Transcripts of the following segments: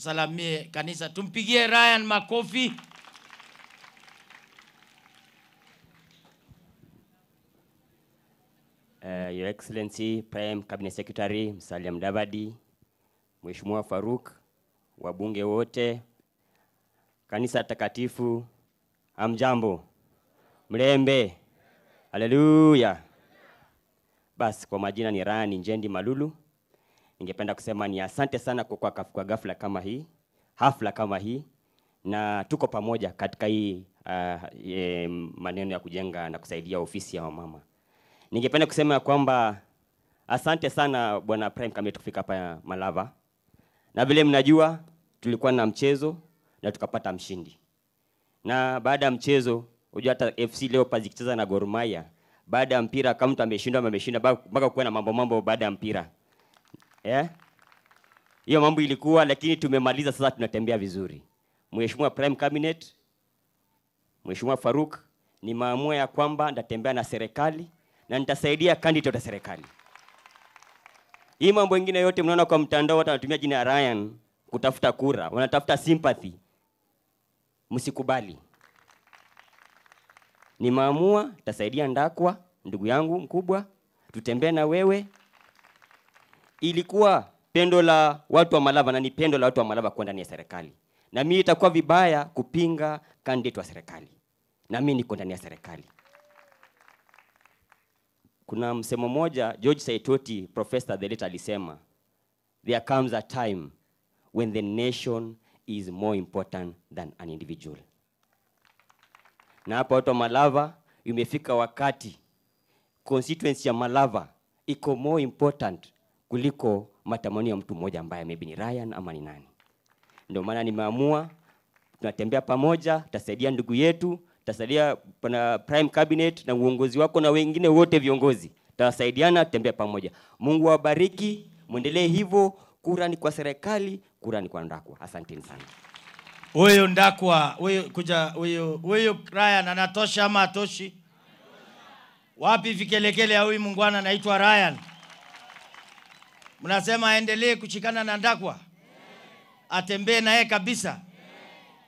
Salamie kanisa. Tumpigie Ryan makofi. Your Excellency Prime Cabinet Secretary Musalia Mudavadi, Mheshimiwa Faruk, wabunge wote, kanisa takatifu, hamjambo, mlembe, haleluya. Basi kwa majina ni Ryan Injendi Malulu. Ningependa kusema ni asante sana kwa ghafla kama hii, hafla kama hii, na tuko pamoja katika hii maneno ya kujenga na kusaidia ofisi ya wamama. Ningependa kusema kwamba asante sana Bwana Prime Cabinet kufika hapa Malava. Na vile mnajua tulikuwa na mchezo na tukapata mshindi. Na baada ya mchezo, unajua hata FC Leopards ikicheza na Gor Mahia, baada ya mpira kama mtu ameshinda ameshinda mpaka kuwa na mambo baada ya mpira. Hiyo mambo ilikuwa, lakini tumemaliza sasa, tunatembea vizuri. Mheshimiwa Prime Cabinet, Mheshimiwa Faruk, nimeamua ya kwamba nitatembea na serikali na nitasaidia candidate wa serikali. Hii mambo mengine yote mnaona kwa mtandao watu wanatumia jina ya Ryan kutafuta kura, wanatafuta sympathy. Msikubali. Nimeamua nitasaidia Ndakwa, ndugu yangu mkubwa, tutembee na wewe. Ilikuwa pendo la watu wa Malava na ni pendo la watu wa Malava kwenda ndani ya serikali. Na mimi itakuwa vibaya kupinga candidate wa serikali. Na mimi niko ndani ya serikali. Kuna msemo moja George Saitoti, professor the late, alisema, there comes a time when the nation is more important than an individual. Na hapa watu wa Malava, imefika wakati constituency ya Malava iko more important kuliko matamanio ya mtu mmoja ambaye maybe ni Ryan ama ni nani. Ndio maana nimeamua tunatembea pamoja, tutasaidia ndugu yetu, tutasaidia na Prime Cabinet na uongozi wako na wengine wote viongozi. Tutasaidiana, tutembea pamoja. Mungu awabariki, muendelee hivyo. Kura ni kwa serikali, kura ni kwa Ndakwa. Asanteni sana. Huyu Ndakwa, huyu kuja, huyu Ryan anatosha ama atoshi? Wapi vikelekele ya huyu mungwana anaitwa Ryan? Mnasema aendelee kushikana na Ndakwa? Atembee naye kabisa.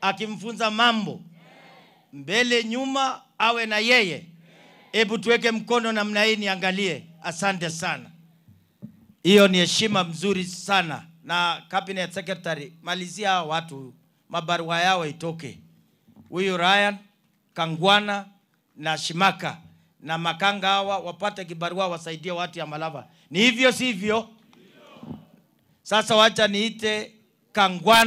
Akimfunza mambo. Mbele nyuma awe na yeye. Hebu tuweke mkono namna hii niangalie. Asante sana. Hiyo ni heshima mzuri sana. Na Cabinet Secretary, malizia hao watu, mabarua yao itoke. Huyu Ryan, Kangwana na Shimaka na Makanga hawa wapate kibarua wasaidie watu ya Malava. Ni hivyo sivyo? Sasa wacha niite Kangwana.